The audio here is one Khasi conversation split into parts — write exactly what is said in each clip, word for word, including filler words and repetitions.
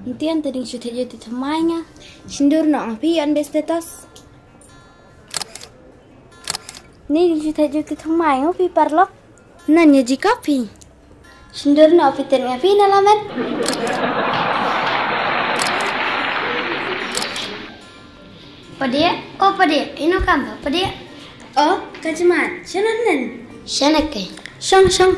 Ntien te ding shu theh jyoti thymmai nga. Shindur noh nga phi ïa an be status. Ni ding shu theh jyoti thymmai nga phi paralok. Nan ïa ji kap phi. Shindur noh phi ten nga phi na lamet. Padiah, oh Padiah, ino kam ba Padiah? Oh, ka jmat, shana nen? Shana kai? Shong, shong.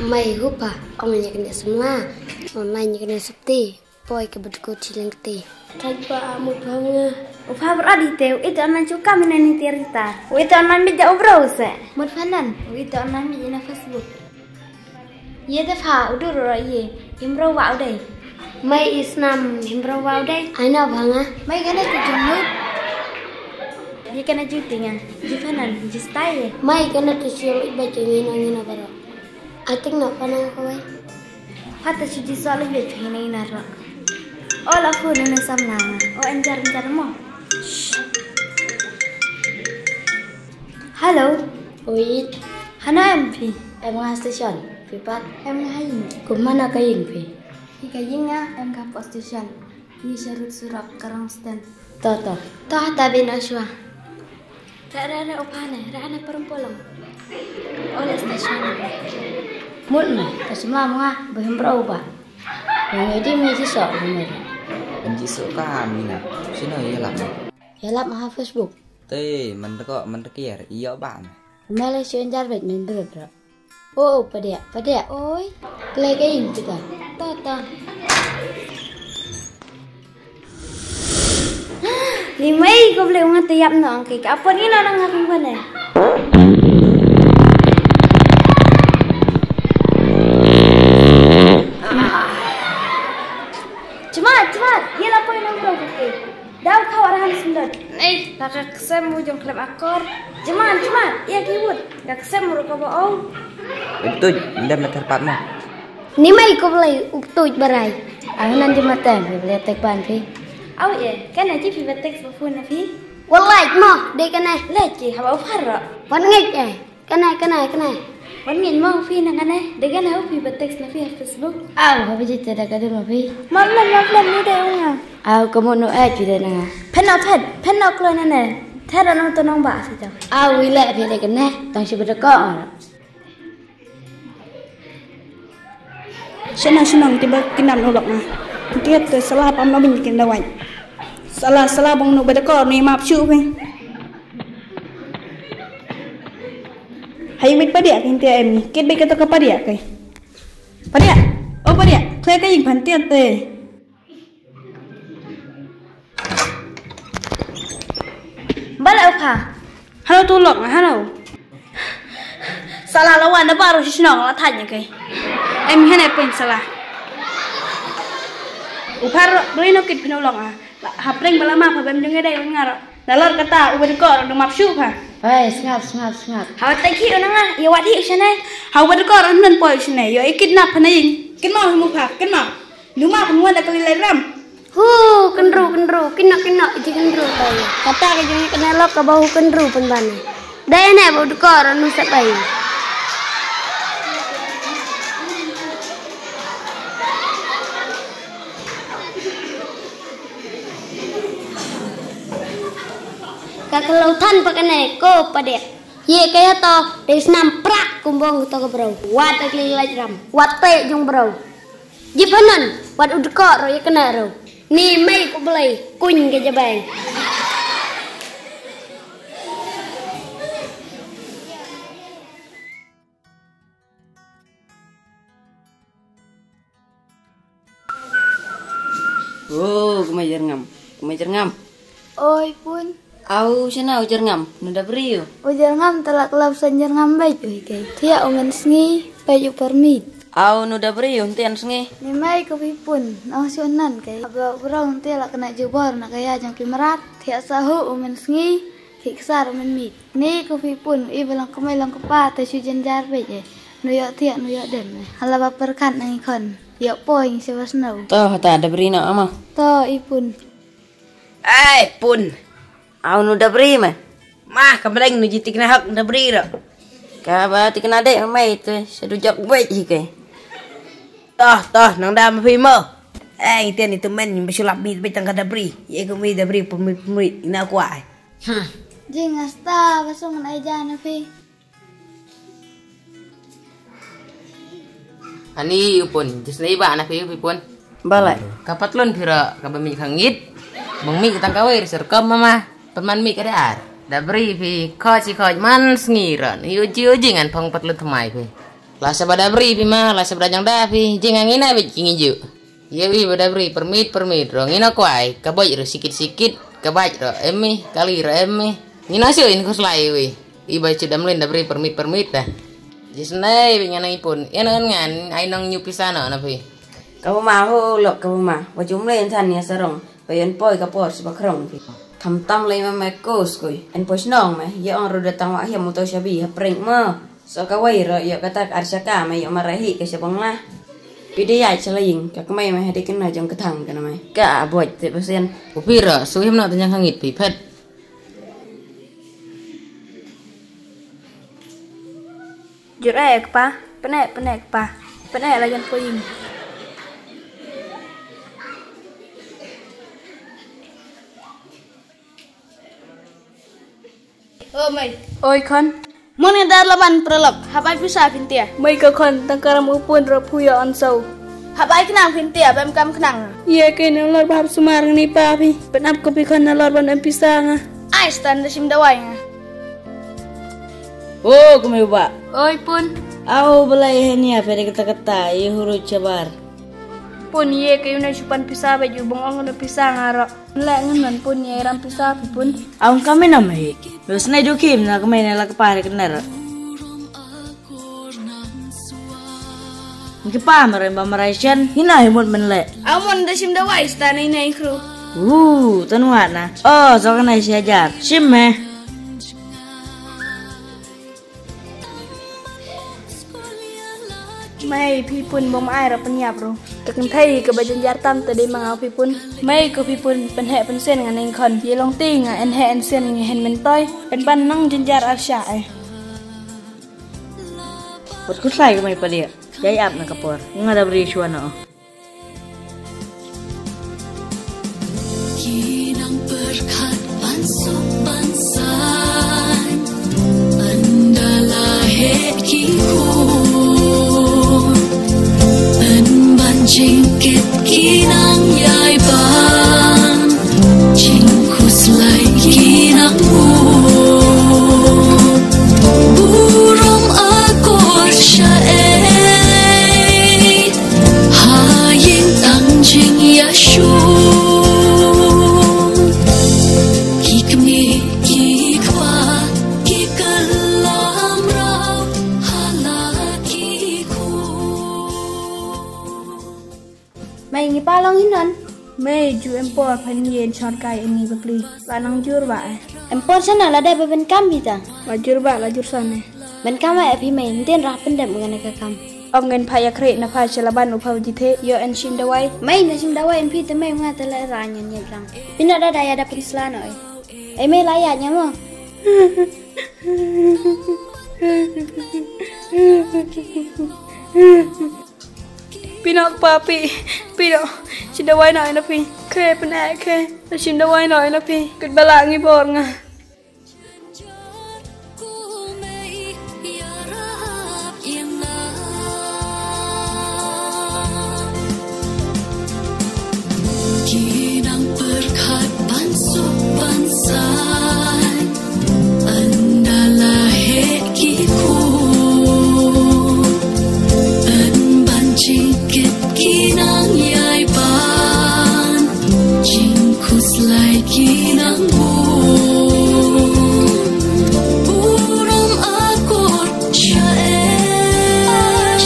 Mai hupa, ong nya kena semla, ong nya kena septi, poi ke bedku chileng keti. Thaj ba amut ba nga. Upa beradi te, u ito anan chukam ina ni terita. U ito anan bija ubro se. Mut fanan, u ito anan bija na Facebook. Ye te pha udur ro ye, himro wa udai. Mai isnam himro wa udai. Aina banga. Mai gana tu jumut. Ye kana jutinga, jifanan, jistai ye. Mai gana tu siul iba jengina ngina baro. Ating na pana kawai. Pata si jisol iba jengina ro. Ola phone na samna. O enjar enjar mo. Hello. Oi. Hana em phi? Em nga station. Phi pat? Em nga hain. Kumana ka ing phi? Hi ka ing nga em ka post station. Hi sharut surak karang stand. To to. To hata bina shwa. Ta ra ra upane, ra na parum polong. Ole station. Mut me, ta semla mga behim bro ba. Yang edi me jisok bener. Em jisok ka mina. Sino ye lap me? Ye lap ha Facebook. Te, man teko, man tekier, iyo ba me. Mele shu enjar bej men berut ro. Oh, Padiah, Padiah, oi. Kle ka ing kita. To to. Ni mai ko ble unga te yap no angke ka apot ni no nang ngapin bane. Cemat, cemat. Ye la poi nang bro ke. Dau khaw arahan sendot. Ei, la ka ksem u jong klem akor. Jeman, jeman. Ia ki wut. Ka ksem ru ka ba ong. Ip tuj, ndem na terpat mo. Ni mai ko belai uk tuj barai. Ang nan jemat tang, ko belai tek ban phi. Au ye, kan aji phi betek sa phone na phi. Walai mo, de kan ai. Lek ki, haba u phar ro. Wan ngek eh. Kane, kane, kane. Wan ngin mo phi na kane. Dega na phi ba text na phi ha Facebook. Aw, ba biji te da ka dul mo phi. Map len, map len, ni de unga. Aw, kamu no eh phi de na nga. Phen no phet, phen no kloi na ne. Thera no to nong ba phi to. Aw, wi le phi de kane. Tang shi ba de ko. Shana shnong ti ba kinam no lok na. Tiat te sala pam no bin kin dawai. Sala, sala bong no ba de ko ni map shu phi. Hai mit Padiah kin te em ni. Kit bek kata ka Padiah kai. Padiah. Oh Padiah. Kle ka ing phan tiat te. Bala uka. Halo tu lok halo. Sala lawan da baro shishnong la thanya kai. Em hene pun sala. Upar beri no kit pinu lok ah. Hapreng bala ma pa bem jong dai ngaro. Nalor kata uba dikor ndu map shu pha. Hai, sngap, sngap, sngap. Hawa teki unanga, ya wadi ushane. Hawa dikor nan poi ushane, yo ikit nap pha naing. Kin mau himu pha, kin mau. Numa pha nuan da kali lai ram. Hu, kenru, kenru, kinok, kinok, iji kenru bai. Kata ka jong kena lok ka bau kenru pen bane. Dai ne bau dikor nu sep bai. Ka kalau than pa kane ko Padiah. Ye kaya to dei snam prak kumbong to ka bro. Wat akli laj ram. Wat te jong bro. Ji phanan wat udko ro ye kena ro. Ni mei ko belai kuñ ka jabang. Oh, kumai jerngam. Kumai jerngam. Oi pun. Au shana u jerngam. Nuda brio. U jerngam tala kelap san jerngam baik oi kai. Tia u men sngi baik u permit. Au nuda brio ntian sngi. Ni mai ko phi pun. Nau shu nan kai. Aba urang tia la kena jubor na kaya jang ki merat. Tia sahu u men sngi. Ki ksar u men mit. Ni ko phi pun i ba long kmai long kpa te shu jen jar bej eh. Nu yok thiak nu yok dem eh. Hala ba perkat nang i khon. Yok poing se ba snow. To ta da bri na ama. To i pun. Ai pun. Au nu da bri ma. Mah ka mleng nu ji tikna hok da bri ro. Ka ba tikna dek ma mai te sadu jok bej hi ke. To to nang da ma phi mo. Ai, tian itu men, ba shu lap bit bit tang ka Dabri. Ye ko mi Dabri pemit pemit ina kwai. Hmm. Jing asta ba song na jan na phi. Ani u Pun, jisnei ba na phi u Pun. Balai. Ka patlun phi ra ka ba mi khangit. Bang mi ka tang kawai reserkom mama. Pynman mi ka da ar. Dabri phi khoj si khoj man sngi ron. Yu ji yu ji ngan phong patlun thamai phi. La sa ba Dabri phi ma, la sa ba da jang da phi. Jing ngi na bit ki ngi ju. Ye wi ba Dabri permit permit ro ngina kwai ka boj ro sikit sikit ka baj ro emi kali ro emi. Ngina sio in khuslai wi. I ba chu Damlin Dabri permit permit da. Jisnei wi ngana i Pun. Yan ngan ngan ai nong nyu pisa no na phi. Ka bu ma ho lok ka bu ma. Ba chu mle than ya sarong. Ba yon poi ka por si ba krong phi. Tham tam lai ma me kos koi. En poi snong me. Ye ong ro da tang wa hiam moto shabi ha prank ma. So ka wai ro ïoh ka tak ar shaka ma ïoh marahi ka sha bangla. Phi dei ïaid sha la ïing ka kmai ma ha dei kynnoh jong ka thang ka na mai. Ka a buaid te pasen. U phi ro su him na tanyang hangit phi phet. Jur eh kpa, pene pene kpa, pene la jan po ïing. O mei. Oi khon. Mon ngi dar laban pralok. Habai pisa phin tia. Mei ka khon tang karam u Pun ro phu ya on sau. Habai knang phin tia bem kam knang. Ye ke na lor bab sumar ngni pa phi. Pen ap ko phi khon na lor ban em pisa nga. Ai stan da sim dawai nga. O ko mei ba. Oi Pun. Au balai he nia phe de kata kata ye huru chabar. Pun ye ke yuna chupan pisa ba ju bong ong na pisa nga ro. Leh ngan nan Pun ye ram pisa phi Pun. Aung kami nam hi. Bes nai du kim na kami ne la kpa re kner. Ki pa mare ba mare chen hina hi mut men leh. Aung mon da sim dawai sta nai nai kru. Uh, tanwa na. Oh, so kana sia jar. Sim me. Mei phi Pun bom ai ra pynïap ru. Ka kynthei ka ba jynjar tam te dei ma nga phi Pun. Mei ko phi Pun pynheh pynsien nga neng khon. Ye long ti nga enheh ensien ngi hen mentoi. Pynban nang jynjar arsha eh. Wat khuslai ka mei padia. Jai ap na ka por. Nga da bri shwa na oh. Ki nang pyrkhat ban suk ban sain, ynda la heh ki khun. Yn ban jingkit ki nang ïai ban, jingkhuslai ki nang bun. Burom akor sha ei. Ha ïing tang jingïashun. Ki kmie ki kpa ki kylla mraw ha la ki khun. Mei ngi pa long hi non. Mei ju em por phan ïen shor kai ini bapli. La nang jur ba eh. Em por sana la dei ba ben kam hi ta. La jur ba la jur sana. Ben kam eh phi mei ntien rah pyndep ngan ka kam. Ong ngan pha ïa khreh na pha sha laban u pha u jithe ïoh en shim dawai. Mei na shim dawai en phi te mei nga te la ra nyan ïa jang. Phi na da da ïa da pynsla no eh. Ei mei la ïa nya mo. Phi no kpa phi, phi no. Shim dawai no eh na phi. Khe pyneh khe. Shim dawai no eh na phi. Kut bala ngi bor nga. Ki nang pyrkhat ban suk ban sai, ynda la heh ki khun, yn ban jingkit ki nang ïai ban. Jingkhuslai ki nang bun. Burom akor sha ei.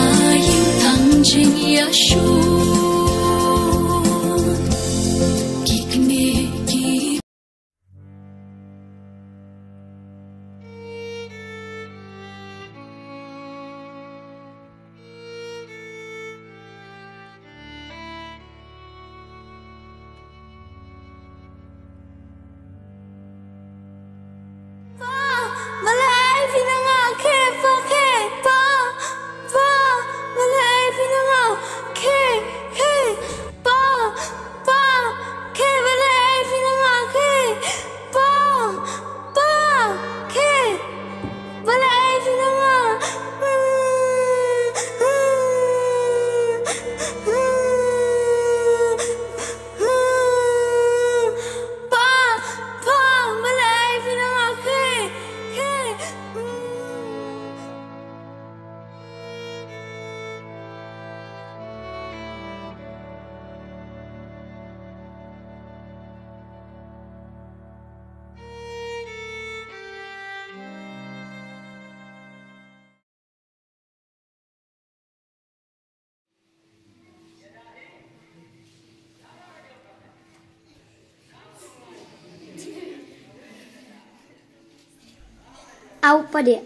Ai tang jingïashun. Ki kmie ki Pa, balei phi na nga khe, pa khe, pa, pa, balei phi na nga khe. Au padiah.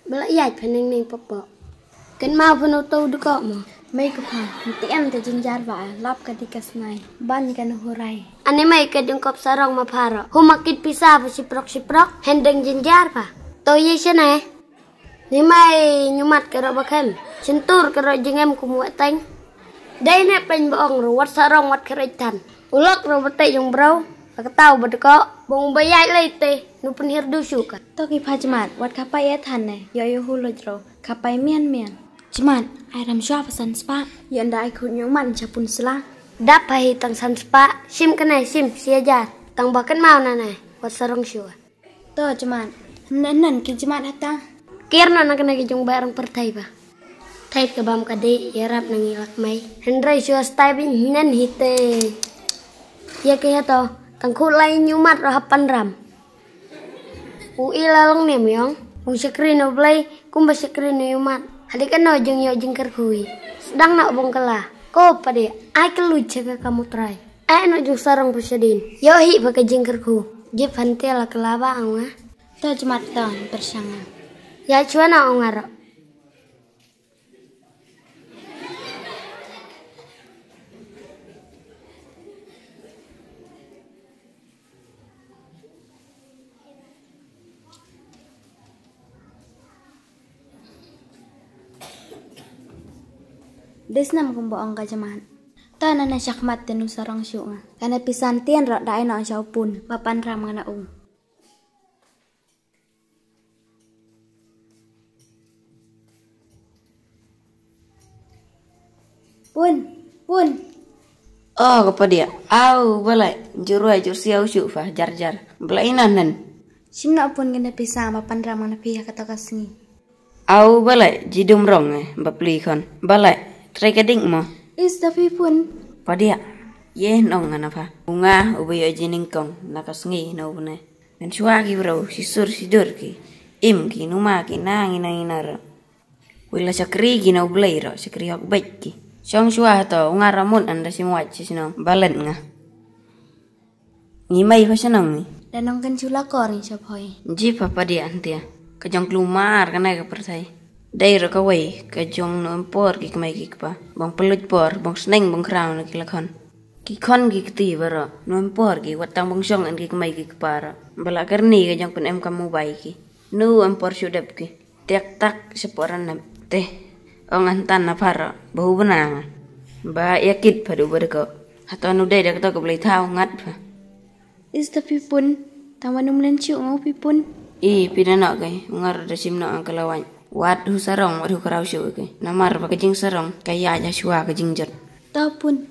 Ba la ïaid pha neng neng pop pop. Kan mau pha no to dko mo. Mei ka pha. Nti em te jynjar ba lap ka di ka snai. Ban ka no hurai. Ani mei ka jingkop sarong ma pha ro. Huma kit pisa pha siprok siprok. Hendeng jynjar pha. To ye shane. Ni mei nyumat ka ro ba khem. Chintur ka ro jingem kum wa teng. Dei ne peng ba ong ro wat sarong wat khrek tan. Ulok ro ba te jong bro. Ka taw ba dko. Bong ba ïaid lei te. Nu pynhir du shu ka. To ki pha jmat, wat ka pai ïa than ne, ïoh ïoh huloj ro, ka pai mian mian. Jmat, ai ram shwa pha san spah. Ïa nda ai khut nyumat sha pun sla. Dap pha hi tang san spah, shim kane shim, shi hajar. Tang ba kan mau na ne, wat sarong shwa. To jmat, nan nan ki jmat hata. Kiar na na kane ki jong ba rang pyrthai ba. Thait ka bam ka dei, ïarap na ngi lak mai. Hynrei shwa stai bin nan hi te. Ïa ki hato, tang khut lai nyumat ro hap pan ram. U i la long ne myong, bong shakri no blei, kumba shakri no yumat. Hadi ka no jing yo jing kyrkhu i. Sdang na bong kala. Ko pade, ai ka luit cha ka ka mutrai. Ai no jing sarong pu shadin. Yo hi pa ka jing kyrkhu. Jip han te la kala ba ang ah. To jmat to, pershang ah. Ya chwa na ong aro. Desnam kumba ong ka jmat. Ta na na shakmat te nu sarong shu nga. Kana pisan tien ro dai no sha u pun. Ba pan ram nga na ung. Pun, pun. Oh, ka padiah. Au, balai. Jurwai, jur siau shu fa, jar jar. Balai ina nen. Shim na pun kena pisa ma pan ram mana pia kata ka sngi. Au, balai. Jidum rong eh, bapli khon. Balai. Trai ka ding mo. Is da phi pun. Padiah. Ye nong ngana fa. Unga, ubai jining kong. Na ka sngi, no bune. Ngan shwa ki bro, shisur shidur ki. Im ki, numa ki, na ngi na ngi na ro. Wila shakri ki na u blei ro, shakri hok bek ki. Shong shwa hato, u nga ramut anda shim wach shi shnong, balen nga. Ngi mai pha shnong ngi. Da nong kan chula kor ngi shap hoi. Ji pha padiah antia. Ka jong klumar ka nai ka pyrthai. Dei ro ka wei, ka jong no em por ki kmai ki kpa. Bong peluj por, bong sneng, bong kraw na ki lakhon. Ki khon ki kti baro, no em por ki, wat tang bong shong an ki kmai ki kpa ro. Bala karni ka jong pyn em ka mobile ki. No em por shu dep ki. Tiak tak shaporan nap te. Ong an tan na pharo, bahu benang. Ba ïa kit pha du ba deko. Hato nu dei da kato ka blei thaw ngat pha. Is ta phi pun, tang ba num len shu ngau phi pun. I phi na nok kai, ngar da shim nok ang ka lawai. Wat hu sarong, wat hu karau shu kai. Namar ba ka jing sarong, ka ïa ja shwa ka jing jot. Ta pun.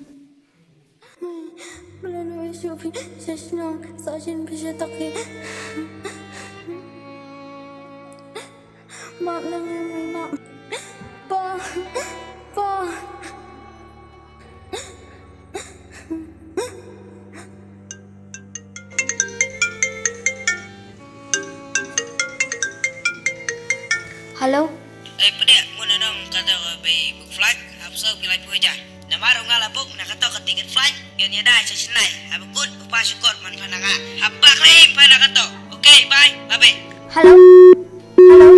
Mlanu shu phi, sha shnong, sa shin phi sha taki. Map na ngi map. Pa, pa. Hello. Eh, pdiah, mun nong kata ko bei book flight, hap so bilai pui ja. Namar nga la book na kato ka ticket flight, yon ya dai sa sinai, hap kut upa syukur man panaka. Hap bak lai panaka to. Okay, bye, bye bye. Hello. Hello.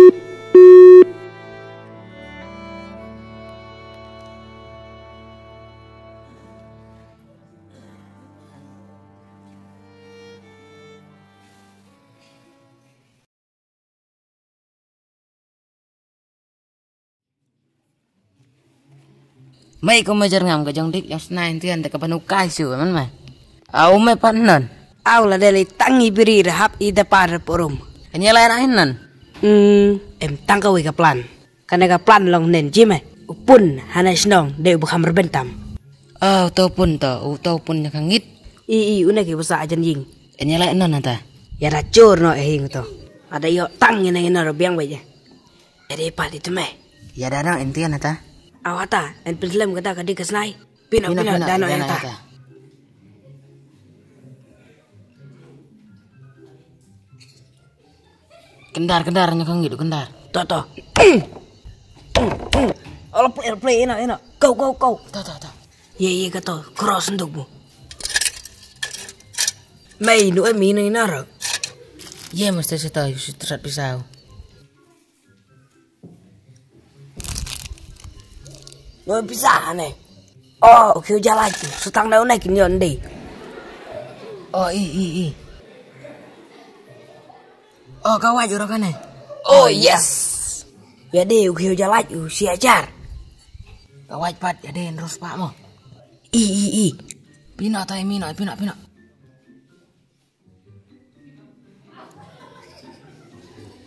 Mai ko majar ngam ka jong dik jong snai tian te ka panu kai su man mai. Au mai pan non. Au la deli tangi biri rahap i dapar porum. Kanya lai na hin non. Hmm, em tang ka wi ka plan. Kane ka plan long nen jime. Upun hana shnong de ubu kham rebentam. Oh, to pun to, u to pun nya kangit. I i una ki basa ajan ying. Enya lai non ata. Ya da chor no eh ying to. Ada yo tang ina ina ro biang baje. Ere pa di teme. Ya da no entian ata. Awata en penslem kata kadi kesnai. Pino pino da no ata. Kendar, kendar, nya kang gitu, kendar. To, to. Ala play, play, ina, ina. Go, go, go. To, to, to. Ye, ye, ka to. Cross nduk bu. Mai, nu em ina, ina ro. Ye, mesti sita, yusi terat pisau. Noi pisa ne. Oh, okay, jalan tu. Setang daun naik ni on deh. Oh, i, i, i. Oh, kawat jurok ne. Oh, yes. Ya deh, okay, jalan tu. Siajar. Kawat pat, ya deh, terus pak mo. I, i, i. Pina tai, mina, pina, pina.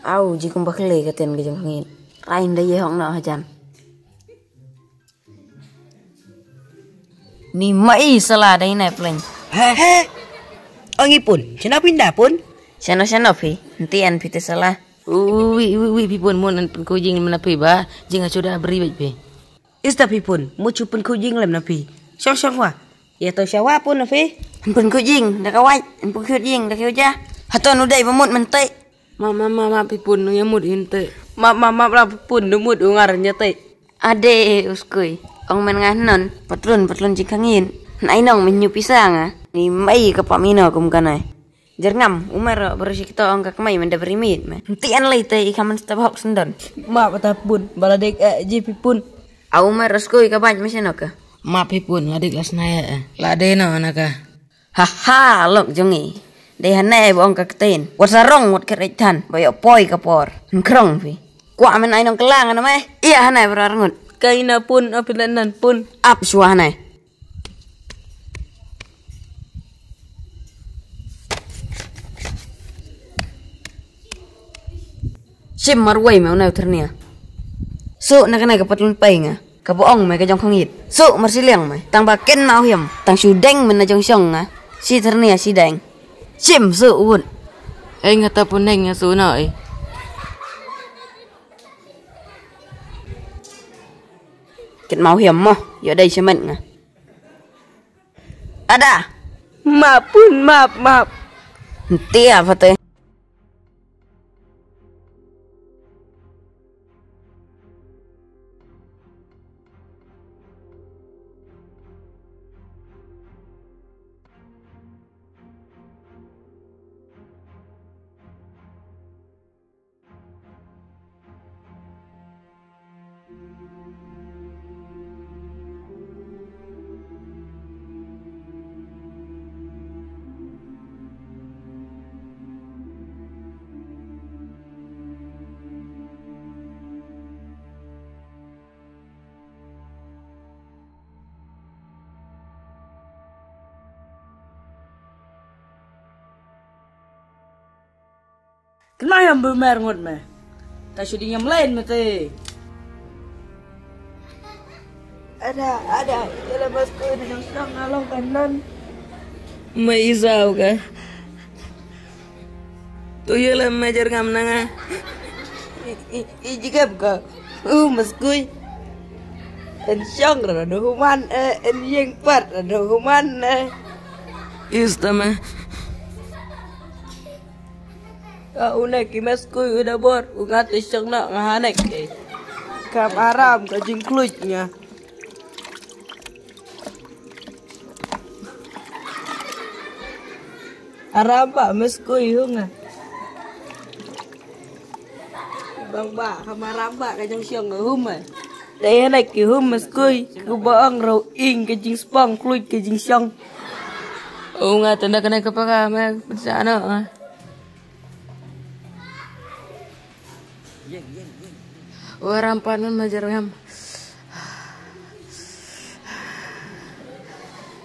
Au, ji kum bakle ka ten ka jong hangin. Rain da ye hok na hajan. Ni mai sala dai na plan. He he. Ong i pun, chena pinda pun. Chena chena phi, nanti an phi te sala. Ui ui ui phi pun mun an pun ko jing mana phi ba, jing achu da bri bait phi. Ista phi pun, mu chu pun ko jing lem na phi. Shong shong wa. Ya to shawa pun na phi. Pun ko jing, da ka wai, pun ko jing, da ka ja. Hato nu dai ba mut men te. Ma ma ma ma phi pun nu ya mut in te. Ma ma ma la phi pun nu mut u ngar nya te. Ade uskui. Ong men ngah non, patlun patlun jing khangin. Nai nong men nyu pisa nga. Ni mai ka pamino kum kanai. Jer ngam, umar baru si kita ong ka kemai men da beri mit me. Ti an lai te i kamen step hok sendon. Ma pata pun, bala dek eh ji phi pun. A umar uskui ka banj mesin oka. Ma phi pun, la dek la snaya eh. La de no anaka. Ha ha, lok jong i. Dei hane ba ong ka ktain. Wat sarong wat kret than, ba yok poi ka por. Nkrong phi. Kwah men ai nong kelang na mai. Ia hane ba rangut. Kaina pun, apilan nan pun. Ap sua hane. Sim marwei me una uternia. So na kana ka patlun pai nga. Ka ba ong me ka jong khangit. So marsiliang me. Tang ba ken mau hiam. Tang shu deng me na jong shong nga. Si ternia si deng. Sim so wut. Ei nga ta pun deng nga so na ei. Ket mau hiam mo. Yo dai semen nga. Ada. Map pun map map. Ntia pate. Kena yang bemer ngut me. Ta sudi nyam lain me te. Ada ada, ila mas ko ni nang nang along kanan. Me izau ka. Tu ila me jer ngam nanga. I i i jigap ka. U mas kui. En shong ra do human eh en yeng pat ra do human eh. Istama. Ka unek i meskui u da bor u nga te shong na nga hanek. Kam aram ka jingkluit nga. Aram ba meskui u nga. Bang ba kam aram ba ka jong shong nga hum eh. Dei hanek ki hum meskui ku ba ong rau ing ka jingspong kluit ka jingshong. U nga tenda kena kepaka me pensano. Waram panon majar ngam.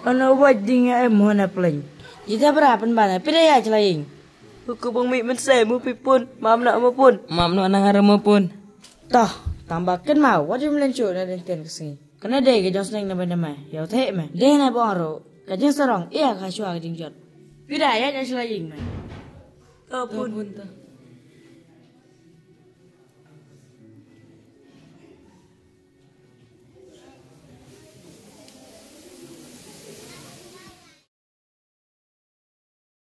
Ono waj ding em hona pleng. Jita bra pen bana pide ya chlaying. Hukum bang mi men se mu pipun mam na mu pun. Mam no nang ara mu pun. Toh, tambah ken mau waj mlen chu na den ken kesingi. Kena dei ka jong sneng na benda mai. Yau te me. Dei na bong ro. Ka jing sarong ia ka shua ka jing jot. Pida ya ya chlaying mai. Ka pun.